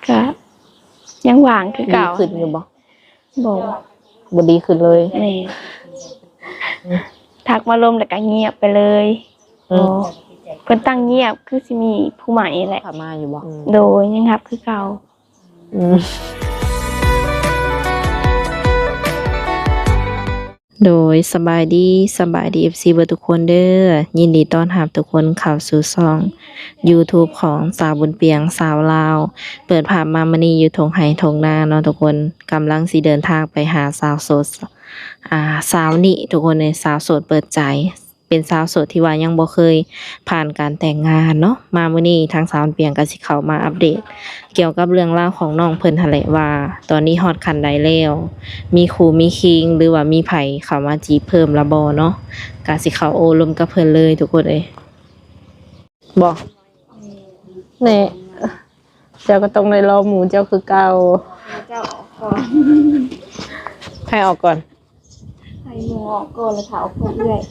ກະຍັງຫວ່າງຄືເກົ່າ ດີຂຶ້ນຢູ່ບໍ່? ບໍ່ ບໍ່ດີຂຶ້ນເລີຍ. ແມ່ນ ທັກມາລົມແລ້ວກະງຽບໄປເລີຍ. ອືມ ບໍ່ ເພິ່ນຕັ້ງງຽບ ຄືຊິມີຜູ້ໃໝ່ແຫຼະ. ເຂົ້າມາຢູ່ບໍ່? ໂດຍ ຍັງຮັບຄືເກົ່າ. ອືມ ໂດຍ ສະບາຍດີ ສະບາຍດີ ເອັຟຊີ ເບິດທຸກຄົນເດີ. ຍິນດີຕ້ອນຮັບທຸກຄົນເຂົ້າສູ່ຊ່ອງຢູທູບຂອງສາວບຸນປຽງ ສາວລາວ. ເປີດພາບມາມື້ນີ້ຢູ່ທົ່ງໄຮ່ທົ່ງນາເນາະທຸກຄົນ, ກຳລັງຊິເດີນທາງໄປຫາສາວໂສດ ອ່າ ສາວນີ້ທຸກຄົນເອີຍ, ສາວໂສດເປີດໃຈ. ເປັນສາວໂສດທີ່ວ່າຍັງບໍ່ເຄີຍຜ່ານການແຕ່ງງານເນາະ. ມາມື້ນີ້ທາງສາວບຸນປຽງກໍຊິເຂົ້າມາອັບເດດກ່ຽວກັບເລື່ອງລາວຂອງນ້ອງເພິ່ນຫັ້ນແຫຼະ ວ່າຕອນນີ້ຮອດຂັ້ນໃດແລ້ວ, ມີຄູ່ມີຄີງ ຫຼືວ່າມີໃຜເຂົ້າມາຈີບເພີ່ມລະບໍ່ເນາະ. ກໍຊິເຂົ້າໂອ້ລົມກັບເພິ່ນເລີຍທຸກຄົນເອີຍ. ບໍ່ ແນ່ ເຈົ້າກໍຕ້ອງໄດ້ລໍໝູ່ເຈົ້າຄືເກົ່າ. ໃຜອອກກ່ອນ? ໃຫ້ໝູ່ອອກກ່ອນ ແລ້ວຖ້າອອກກ່ອນເອື້ອຍ.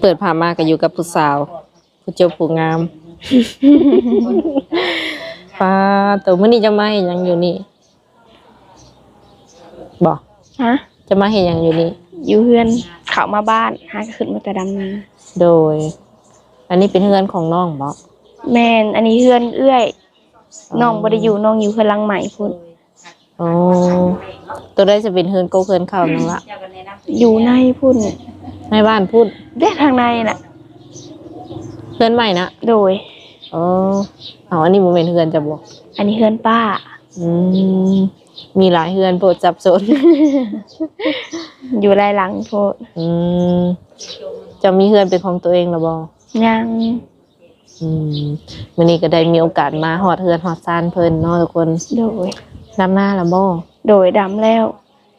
ເປີດພາບມາກໍຢູ່ກັບຜູ້ສາວ ຜູ້ຈົບຜູ້ງາມ. ປາໂຕ ມື້ນີ້ເຈົ້າມາເຮັດຫຍັງຢູ່ນີ້? ບໍ່ ຮະ? ເຈົ້າມາເຮັດຫຍັງຢູ່ນີ້? ຢູ່ເຮືອນ ເຂົ້າມາບ້ານ ຫາກໍຂຶ້ນມາແຕ່ດຳນາ. ໂດຍ ອັນນີ້ເປັນເຮືອນຂອງນ້ອງບໍ່? ແມ່ນ ອັນນີ້ເຮືອນເອື້ອຍ. ອໍ ນ້ອງບໍ່ໄດ້ຢູ່ ນ້ອງຢູ່ເຮືອນຫຼັງໃໝ່ພຸ້ນ. ອໍ ໂຕໃດຈະເປັນເຮືອນກົກເຮືອນເຄົ້ານ້ອງລະ? ຢູ່ໃນພຸ້ນ ໃນບ້ານພຸ້ນ ເດ້ ທາງໃນນະ. ເຮືອນໃໝ່ນະ? ໂດຍ. ອໍ ເອົາ ອັນນີ້ບໍ່ແມ່ນເຮືອນເຈົ້າບໍ່? ອັນນີ້ເຮືອນປ້າ. ອືມ ມີຫຼາຍເຮືອນໂພດ ສັບສົນ. ຢູ່ຫຼາຍຫຼັງໂພດ. ອືມ ເຈົ້າມີເຮືອນເປັນຂອງຕົວເອງແລ້ວບໍ່? ຍັງ. ອືມ ມື້ນີ້ກໍໄດ້ມີໂອກາດມາຮອດເຮືອນຮອດຊານເພິ່ນເນາະທຸກຄົນ. ໂດຍ. ດຳນາແລ້ວບໍ່? ໂດຍ ດຳແລ້ວ.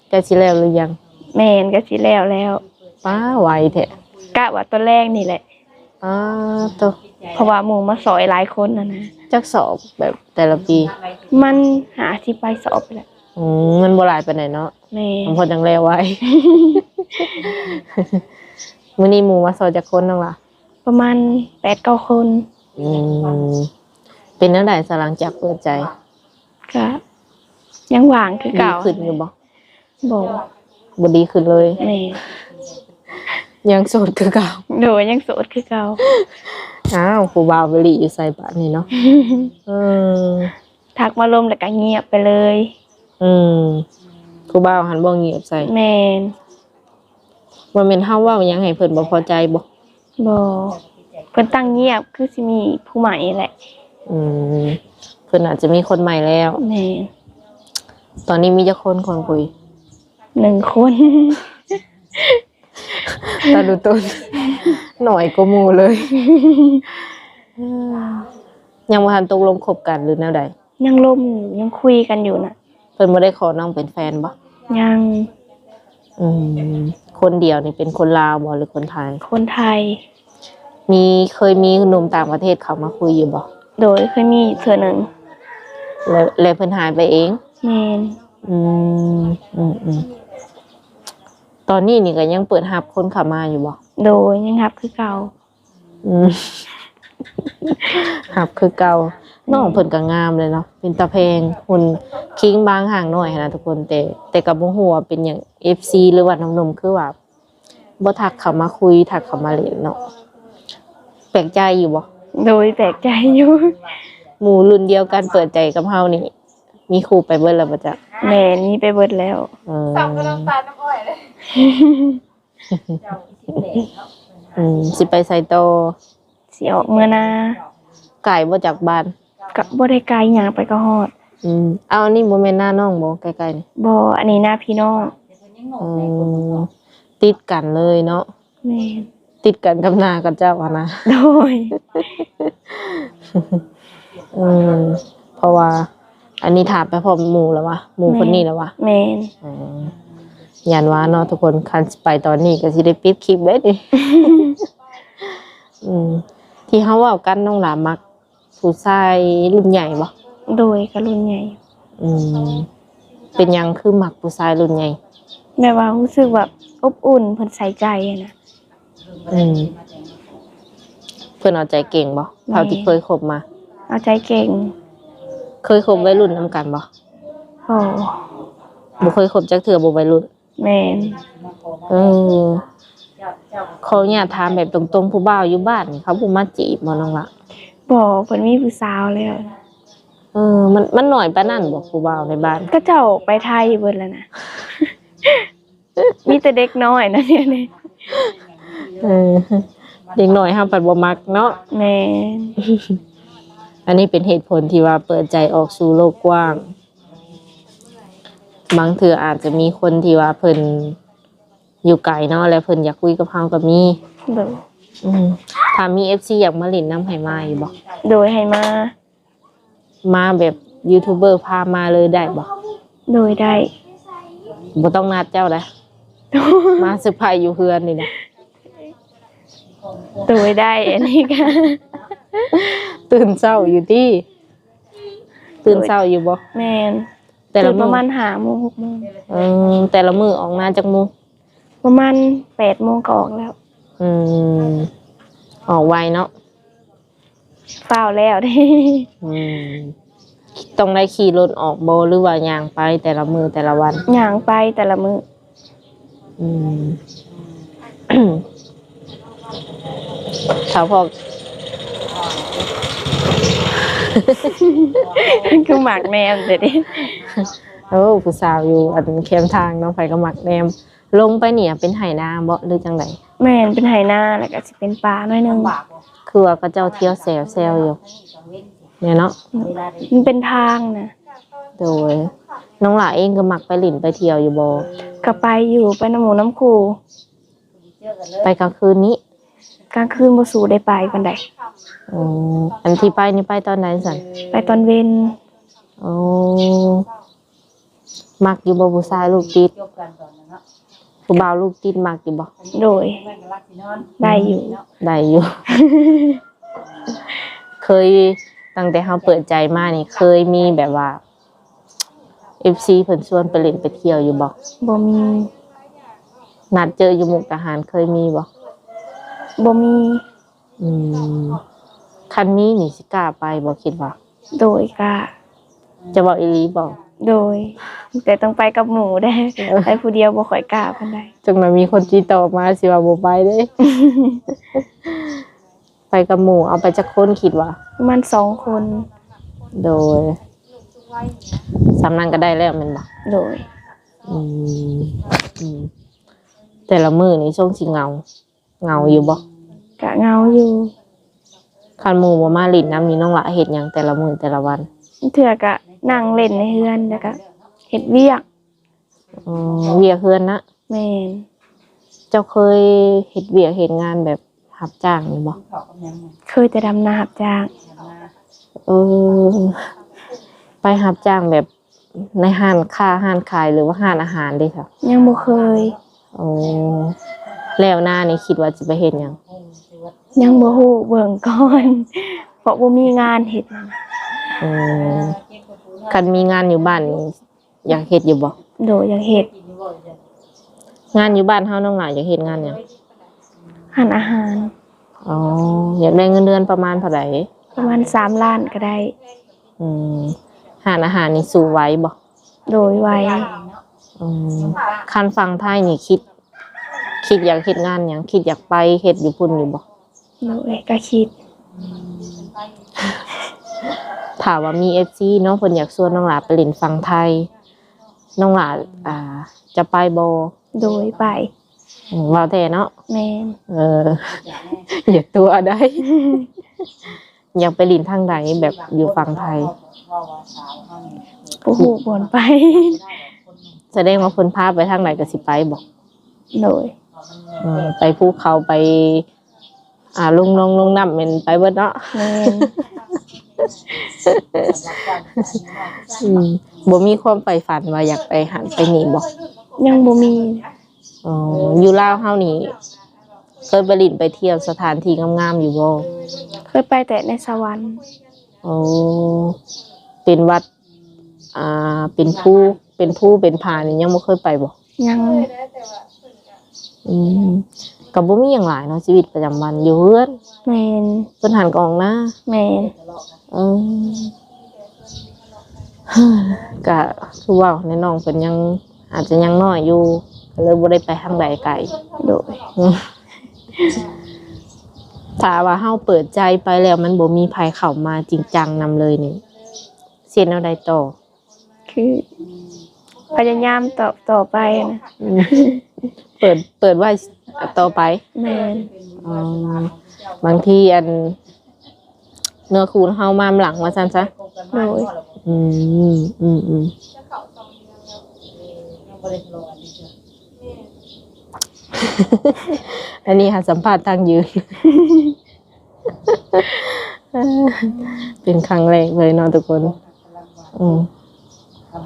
ໃກ້ຊິແລ້ວຫຼືຍັງ? ແມ່ນ ໃກ້ຊິແລ້ວແລ້ວ. ປ້າ ໄວແທ້. ກະວ່າຕອນແລງນີ້ແຫຼະ. ປ້າໂຕ ເພາະວ່າໝູ່ມາຊ່ອຍຫຼາຍຄົນຫັ້ນນະ. ຈັກສອບແບບແຕ່ລະປີ? ມັນຫ້າສິບປາຍສອບແຫຼະ. ອືມ ມັນບໍ່ຫຼາຍປານໃດເນາະ. ແມ່ນ. ພໍຈັ່ງແລ້ວໄວ. ມື້ນີ້ໝູ່ມາຊ່ອຍຈັກຄົນນ້ອງລະ? ປະມານແປດເກົ້າຄົນ. ອືມ ເປັນແນວໃດຊະ ຫຼັງຈາກເປີດໃຈ? ກະຍັງຫວ່າງຄືເກົ່າ. ດີຂຶ້ນຢູ່ບໍ່? ບໍ່ ບໍ່ດີຂຶ້ນເລີຍ. ແມ່ນ. ຍັງໂສດຄືເກົ່າ? ໂດຍ ຍັງໂສດຄືເກົ່າ. ອ້າວ ຜູ້ບ່າວໄປຫຼີ້ຢູ່ໃສບາດນີ້ເນາະ? ເອີ ທັກມາລົມແລ້ວກະງຽບໄປເລີຍ. ອືມ ຜູ້ບ່າວຫັ້ນບໍ່ງຽບໃສ່? ແມ່ນ. ບໍ່ແມ່ນເຮົາເວົ້າຫຍັງໃຫ້ເພິ່ນບໍ່ພໍໃຈບໍ່? ບໍ່ ເພິ່ນຕັ້ງງຽບ ຄືຊິມີຜູ້ໃໝ່ແຫຼະ. ອືມ ເພິ່ນອາດຈະມີຄົນໃໝ່ແລ້ວ. ແມ່ນ. ຕອນນີ້ມີຈັກຄົນຄົນຄຸຍ? ໜຶ່ງຄົນ. ຕາດູຕົນ ໜ້ອຍກວ່າໝູ່ເລີຍ. ຍັງບໍ່ທັນຕົກລົງຄົບກັນ ຫຼືແນວໃດ? ຍັງລົມຢູ່ ຍັງຄຸຍກັນຢູ່ນະ. ເພິ່ນບໍ່ໄດ້ຂໍນ້ອງເປັນແຟນບໍ່? ຍັງ. ອືມ ຄົນດຽວນີ້ເປັນຄົນລາວບໍ່ ຫຼືຄົນໄທ? ຄົນໄທ. ມີ ເຄີຍມີໜຸ່ມຕ່າງປະເທດເຂົ້າມາຄຸຍຢູ່ບໍ່? ໂດຍ ເຄີຍມີເທື່ອໜຶ່ງ. ແລ້ວ ແລ້ວເພິ່ນຫາຍໄປເອງ? ແມ່ນ. ອືມ ອືມໆ ຕອນນີ້ນີ້ກໍຍັງເປີດຮັບຄົນເຂົ້າມາຢູ່ບໍ່? ໂດຍ ຍັງຮັບຄືເກົ່າ. ອືມ ຮັບຄືເກົ່າ. ແມ່ນ. ນ້ອງເພິ່ນກໍງາມເລີຍເນາະ ເປັນຕາແພງ ຫຸ່ນຄິງບາງຮ່າງນ້ອຍຫັ້ນນະທຸກຄົນ. ແຕ່ ແຕ່ກໍບໍ່ຮູ້ວ່າເປັນຫຍັງ ເອັຟຊີ ຫຼືວ່າໜຸ່ມໆ ຄືວ່າບໍ່ທັກເຂົ້າມາຄຸຍ ທັກເຂົ້າມາຫຼິ້ນເນາະ. ແປກໃຈຢູ່ບໍ່? ໂດຍ ແປກໃຈຢູ່. ໝູ່ລຸ້ນດຽວກັນເປີດໃຈກັບເຮົານີ້ ມີຄູ່ໄປເບິດແລ້ວບໍ່ຈັກ? ແມ່ນ ມີໄປເບິດແລ້ວ. ອືມ ອືມ ຊິໄປໃສຕໍ່? ຊິອອກເມືອນາ. ໄກບໍ່ຈາກບ້ານ? ກໍບໍ່ໄດ້ໄກ ຍ່າງໄປກໍຮອດ. ອືມ ເອົາ ອັນນີ້ບໍ່ແມ່ນນານ້ອງບໍ່ ໃກ້ໆນີ້? ບໍ່ ອັນນີ້ນາພີ່ນ້ອງ. ອືມ ຕິດກັນເລີຍເນາະ. ແມ່ນ. ຕິດກັນກັບນາຂະເຈົ້າຫັ້ນນະ. ໂດຍ. ອືມ ເພາະວ່າອັນນີ້ຖາມໄປພ້ອມໝູ່ແລ້ວວະ ໝູ່ຄົນນີ້ແລ້ວວະ? ແມ່ນ. ອືມ ຢ້ານວ່າເນາະທຸກຄົນ ຄັນຊິໄປຕອນນີ້ກໍຊິໄດ້ປິດຄລິບເດ້ນີ້. ອືມ ທີ່ເຮົາເວົ້າກັນ ນ້ອງຫຼ້າມັກຜູ້ຊາຍລຸ້ນໃຫຍ່ບໍ່? ໂດຍ ກໍລຸ້ນໃຫຍ່. ອືມ ເປັນຫຍັງຄືມັກຜູ້ຊາຍລຸ້ນໃຫຍ່? ແບບວ່າຮູ້ສຶກແບບອົບອຸ່ນ ເພິ່ນໃສ່ໃຈຫັ້ນນະ. ອືມ ເພິ່ນເອົາໃຈເກັ່ງບໍ່? ແມ່ນ. ເທົ່າທີ່ເຄີຍຄົບມາ ເອົາໃຈເກັ່ງ. ເຄີຍຄົບໄວລຸ້ນນຳກັນບໍ່? ບໍ່ ບໍ່ເຄີຍຄົບຈັກເທື່ອບໍ່ໄວລຸ້ນ? ແມ່ນ. ເອີ ຂໍອະນຸຍາດຖາມແບບຕົງໆ ຜູ້ບ່າວຢູ່ບ້ານນີ້ເຂົາບໍ່ມາຈີບບໍ່ນ້ອງລະ? ບໍ່ ເພິ່ນມີຜູ້ສາວແລ້ວ. ເອີ ມັນ ມັນໜ້ອຍປານນັ້ນບໍ່ ຜູ້ບ່າວໃນບ້ານ? ເຂົາເຈົ້າໄປໄທເບິດແລ້ວນະ. ມີແຕ່ເດັກນ້ອຍນະດຽວນີ້. ເອີ ເດັກນ້ອຍເຮົາພັດບໍ່ມັກເນາະ. ແມ່ນ. ອັນນີ້ເປັນເຫດຜົນທີ່ວ່າເປີດໃຈອອກສູ່ໂລກກວ້າງ. ບາງເທື່ອອາດຈະມີຄົນທີ່ວ່າເພິ່ນຢູ່ໄກເນາະ ແລະ ເພິ່ນຢາກຄຸຍກັບເຮົາກໍມີ. ໂດຍ. ອືມ ຖ້າມີເອັຟຊີຢາກມາຫຼິ້ນນຳ ໃຫ້ມາຢູ່ບໍ່? ໂດຍ ໃຫ້ມາ. ມາແບບຢູທູບເບີພາມາເລີຍໄດ້ບໍ່? ໂດຍ ໄດ້. ບໍ່ຕ້ອງນັດເຈົ້າໃດ໋ ມາເຊີໄພຢູ່ເຮືອນນີ້ນະ. ໂດຍ ໄດ້ ອັນນີ້ກະ ຕື່ນເຊົ້າຢູ່ຕິ? ຕື່ນເຊົ້າຢູ່ບໍ່? ແມ່ນ. ແຕ່ລະມື້ ຕື່ນປະມານຫ້າໂມງ ຫົກໂມງ. ເອີ ແຕ່ລະມື້ອອກນາຈັກໂມງ? ປະມານແປດໂມງກໍອອກແລ້ວ. ອືມ ອອກໄວເນາະ. ຟ້າວແລ້ວເດ້. ອືມ ຕ້ອງໄດ້ຂີ່ລົດອອກບໍ່ ຫຼືວ່າຍ່າງໄປແຕ່ລະມື້ແຕ່ລະວັນ? ຍ່າງໄປແຕ່ລະມື້. ອືມ ຖ້າພວກ ຄືມັກແນມແທ້ເດ. ໂອ້ ຜູ້ສາວຢູ່ອັນແຄມທາງເນາະ ໃຜກໍມັກແນມ. ລົງໄປນີ້ເປັນໄຮ່ນາບໍ່ ຫຼືຈັ່ງໃດ? ແມ່ນ ເປັນໄຮ່ນາ ແລ້ວກໍຊິເປັນປ່າໜ້ອຍໜຶ່ງ. ຄືວ່າເຂົາເຈົ້າທ່ຽວແຊວໆຢູ່ແມ່ນເນາະ? ມັນເປັນທາງນະ. ໂດຍ. ນ້ອງຫຼ້າເອງກໍມັກໄປຫຼິ້ນໄປທ່ຽວຢູ່ບໍ່? ກໍໄປຢູ່ ໄປນຳໝູ່ນຳຄູ່. ໄປກາງຄືນນີ້? ກາງຄືນບໍ່ສູ້ໄດ້ໄປປານໃດ. ອໍ ອັນທີ່ໄປນີ້ໄປຕອນໃດຊັ້ນ? ໄປຕອນເວັນ. ອໍ ມັກຢູ່ບໍ່ຜູ້ຊາຍລູກຕິດ? ຜູ້ບ່າວລູກຕິດມັກຢູ່ບໍ່? ໂດຍ ໄດ້ຢູ່ ໄດ້ຢູ່. ເຄີຍ ຕັ້ງແຕ່ເຮົາເປີດໃຈມານີ້ ເຄີຍມີແບບວ່າ ເອັຟຊີ ເພິ່ນຊວນໄປຫຼິ້ນໄປທ່ຽວຢູ່ບໍ່? ບໍ່ມີ. ນັດເຈີຢູ່ມຸກດາຫານເຄີຍມີບໍ່? ບໍ່ມີ. ອືມ ຄັນມີນີ້ຊິກ້າໄປບໍ່ ຄິດວ່າ? ໂດຍ ກ້າ. ຈະເວົ້າອີ່ຫຼີບໍ່? ໂດຍ ແຕ່ຕ້ອງໄປກັບໝູ່ເດ້. ເອີ ໄປຜູ້ດຽວບໍ່ຄ່ອຍກ້າປານໃດ. ຈັກໜ່ອຍມີຄົນຕິດຕໍ່ມາຊິວ່າບໍ່ໄປເດ້. ໄປກັບໝູ່ ເອົາໄປຈັກຄົນຄິດວ່າ? ປະມານສອງຄົນ. ໂດຍ. ສ່ຳນັ້ນກໍໄດ້ແລ້ວແມ່ນບໍ່? ໂດຍ. ອືມ ອືມ ແຕ່ລະມື້ນີ້ຊົງຊິເຫງົາ ເຫງົາຢູ່ບໍ່? ກະເຫງົາຢູ່. ຄັນໝູ່ບໍ່ມາຫຼິ້ນນຳນີ້ ນ້ອງຫຼ້າເຮັດຫຍັງແຕ່ລະມື້ແຕ່ລະວັນ? ເທື່ອກະນັ່ງຫຼິ້ນໃນເຮືອນ ແລ້ວກະເຮັດວຽກ. ອໍ ວຽກເຮືອນນະ? ແມ່ນ. ເຈົ້າເຄີຍເຮັດວຽກເຮັດງານແບບຮັບຈ້າງຢູ່ບໍ່? ເຄີຍແຕ່ດຳນາຮັບຈ້າງ. ເອີ ໄປຮັບຈ້າງແບບ ໃນຮ້ານຄ້າຮ້ານຂາຍ ຫຼືວ່າຮ້ານອາຫານເດ້ຊະ? ຍັງບໍ່ເຄີຍ. ໂອ້ ແລ້ວໜ້ານີ້ຄິດວ່າຊິໄປເຮັດຫຍັງ? ຍັງບໍ່ຮູ້ ເບິ່ງກ່ອນ ເພາະບໍ່ມີງານເຮັດ. ອືມ ຄັນມີງານຢູ່ບ້ານນີ້ ຢາກເຮັດຢູ່ບໍ່? ໂດຍ ຢາກເຮັດ. ງານຢູ່ບ້ານເຮົາ ນ້ອງຫຼ້າຢາກເຮັດງານຫຍັງ? ຮ້ານອາຫານ. ອໍ ຢາກໄດ້ເງິນເດືອນປະມານເທົ່າໃດ? ປະມານສາມລ້ານກໍໄດ້. ອືມ ຮ້ານອາຫານນີ້ສູ້ໄຫວບໍ່? ໂດຍ ໄຫວ. ອືມ ຄັນຝັ່ງໄທນີ້ຄິດ ຄິດຢາກເຮັດງານຫຍັງ? ຄິດຢາກໄປເຮັດຢູ່ພຸ້ນຢູ່ບໍ່? ໂດຍ ກໍຄິດ. ຖ້າວ່າມີເອັຟຊີເນາະ ເພິ່ນຢາກຊວນນ້ອງຫຼ້າໄປຫຼິ້ນຝັ່ງໄທ ນ້ອງຫຼ້າ ອ່າ ຈະໄປບໍ່? ໂດຍ ໄປ. ອືມ ເວົ້າແທ້ເນາະ? ແມ່ນ. ເອີ ຢ່າຕົວະໄດ໋. ຢາກໄປຫຼິ້ນທາງໃດ ແບບຢູ່ຝັ່ງໄທ? ບໍ່ຮູ້ບ່ອນໄປ. ສະແດງວ່າເພິ່ນພາໄປທາງໃດກໍຊິໄປບໍ? ໂດຍ. ເອີ ໄປພູເຂົາ ໄປ ອ່າ ລົງໜອງລົງນ້ຳແມ່ນໄປເບິດເນາະ? ແມ່ນ. ອືມ ບໍ່ມີຄວາມໃຝ່ຝັນວ່າຢາກໄປຫັ້ນໄປນີ້ບໍ? ຍັງບໍ່ມີ. ອໍ ຢູ່ລາວເຮົານີ້ ເຄີຍໄປຫຼິ້ນໄປທ່ຽວສະຖານທີ່ງາມໆຢູ່ບໍ່? ເຄີຍໄປແຕ່ໃນສະຫວັນ. ໂອ້ ເປັນວັດ ອ່າ ເປັນພູ ເປັນພູເປັນຜານີ້ຍັງບໍ່ເຄີຍໄປບໍ່? ຍັງ. ອືມ ກໍບໍ່ມີຫຍັງຫຼາຍເນາະ ຊີວິດປະຈຳວັນຢູ່ເຮືອນ. ແມ່ນ. ເພິ່ນຫັ້ນກໍອອກນາ. ແມ່ນ. ເອີ ກະຄືເວົ້າແຫຼະ ນ້ອງເພິ່ນຍັງ ອາດຈະຍັງນ້ອຍຢູ່ ກໍເລີຍບໍ່ໄດ້ໄປທາງໃດໄກ. ໂດຍ. ຖ້າວ່າເຮົາເປີດໃຈໄປແລ້ວ ມັນບໍ່ມີໃຜເຂົ້າມາຈິງຈັງນຳເລີຍນີ້ ຊິເຮັດແນວໃດຕໍ່? ຄືພະຍາຍາມຕໍ່ ຕໍ່ໄປນະ. ອືມ ເປີດ ເປີດໄວ້ຕໍ່ໄປ. ແມ່ນ. ອໍ ບາງທີອັນ ເນື້ອຄູ່ເຮົາມານຳຫຼັງວ່າຊັ້ນຊະ. ໂດຍ. ອືມ ອືມ ອືມ ອັນນີ້ຫາສຳພາດທາງຢືນ ເປັນຄັ້ງແລກເລີຍເນາະທຸກຄົນ. ອືມ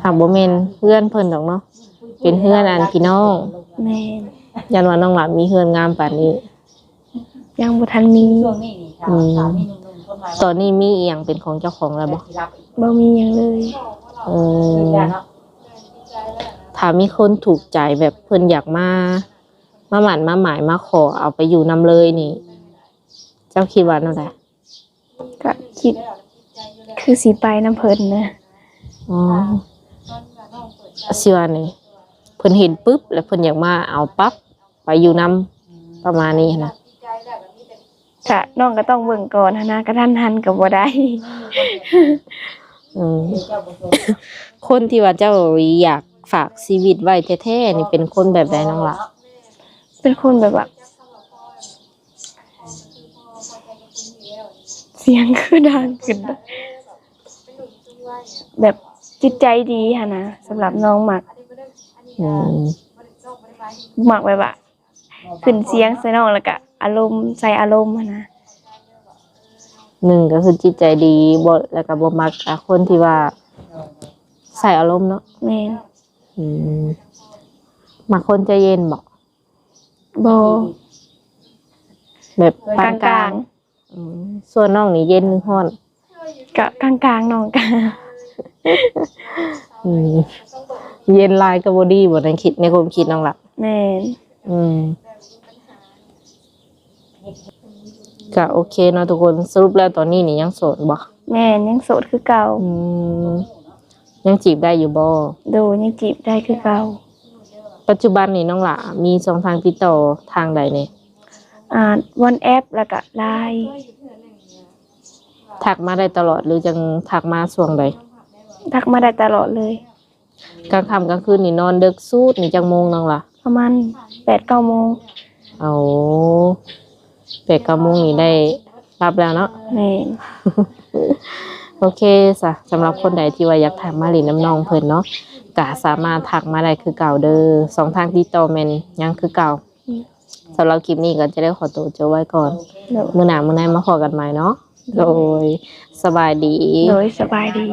ຫາກບໍ່ແມ່ນເຮືອນເພິ່ນດອກເນາະ ເປັນເຮືອນອັນພີ່ນ້ອງ. ແມ່ນ. ຢ້ານວ່ານ້ອງຫຼ້າມີເຮືອນງາມປານນີ້. ຍັງບໍ່ທັນມີ. ອືມ ຕອນນີ້ມີອີ່ຫຍັງເປັນຂອງເຈົ້າຂອງແລ້ວບໍ່? ບໍ່ມີຫຍັງເລີຍ. ເອີ ຖ້າມີຄົນຖືກໃຈ ແບບເພິ່ນຢາກມາ ມາໝັ້ນມາໝາຍ ມາຂໍເອົາໄປຢູ່ນຳເລີຍນີ້ ເຈົ້າຄິດວ່າແນວໃດ? ກະຄິດຄືຊິໄປນຳເພິ່ນນະ. ອໍ ຊິວ່ານີ້ ເພິ່ນເຫັນປຶບ ແລ້ວເພິ່ນຢາກມາເອົາປັບໄປຢູ່ນຳ ປະມານນີ້ຫັ້ນນະ. ກະ ນ້ອງກໍຕ້ອງເບິ່ງກ່ອນຫັ້ນນະ ກະທັນຫັນກໍບໍ່ໄດ້. ອືມ ຄົນທີ່ວ່າເຈົ້າຢາກຝາກຊີວິດໄວ້ແທ້ໆນີ້ ເປັນຄົນແບບໃດນ້ອງຫຼ້າ? ເປັນຄົນແບບວ່າ ສຽງຄືດັງຂຶ້ນ ແບບຈິດໃຈດີຫັ້ນນະ ສຳລັບນ້ອງມັກ. ອືມ ມັກແບບວ່າ ຂຶ້ນສຽງໃສ່ນ້ອງ ແລ້ວກະອາລົມ ໃສ່ອາລົມຫັ້ນນະ. ໜຶ່ງກໍຄືຈິດໃຈດີ ບໍ່ ແລ້ວກໍບໍ່ມັກ ອາ ຄົນທີ່ວ່າໃສ່ອາລົມເນາະ. ແມ່ນ. ອືມ ມັກຄົນໃຈເຢັນບໍ່? ບໍ່ ແບບປານກາງ. ກາງໆ. ອືມ ສ່ວນນ້ອງນີ້ເຢັນຫຼືຮ້ອນ? ກະກາງໆ ນ້ອງກະ ອືມ ເຢັນຫຼາຍກໍບໍ່ດີບໍ່ ໃນຄິດ ໃນຄວາມຄິດນ້ອງລະ? ແມ່ນ. ອືມ ກະໂອເຄເນາະທຸກຄົນ. ສະຫຼຸບແລ້ວຕອນນີ້ນີ້ຍັງໂສດບໍ່? ແມ່ນ ຍັງໂສດຄືເກົ່າ. ອືມ ຍັງຈີບໄດ້ຢູ່ບໍ່? ໂດຍ ຍັງຈີບໄດ້ຄືເກົ່າ. ປັດຈຸບັນນີ້ນ້ອງຫຼ້າມີຊ່ອງທາງຕິດຕໍ່ທາງໃດແດ່? ອ່າ ວອດແອັບ ແລ້ວກະ LINE. ທັກມາໄດ້ຕະຫຼອດ ຫຼືຈັ່ງທັກມາຊ່ວງໃດ? ທັກມາໄດ້ຕະຫຼອດເລີຍ. ກາງຄ່ຳກາງຄືນນີ້ນອນເດິກສຸດນີ້ຈັກໂມງນ້ອງລະ? ປະມານແປດເກົ້າໂມງ. ໂອ້ ແປດເກົ້າໂມງນີ້ໄດ້ ຫຼັບແລ້ວເນາະ. ແມ່ນ. ໂອເຄຊະ ສຳລັບຄົນໃດທີ່ວ່າຢາກທັກມາຫຼິ້ນນຳນ້ອງເພິ່ນເນາະ ກະສາມາດທັກມາໄດ້ຄືເກົ່າເດີ. ຊ່ອງທາງຕິດຕໍ່ແມ່ນຍັງຄືເກົ່າ. ອືມ ສຳລັບຄລິບນີ້ກໍຈະໄດ້ຂໍໂຕຈົບໄວ້ກ່ອນ. ໂດຍ. ມື້ໜ້າມື້ໃນມາພໍ້ກັນໃໝ່ເນາະ. ໂດຍ. ໂດຍ ສະບາຍດີ. ໂດຍ ສະບາຍດີ.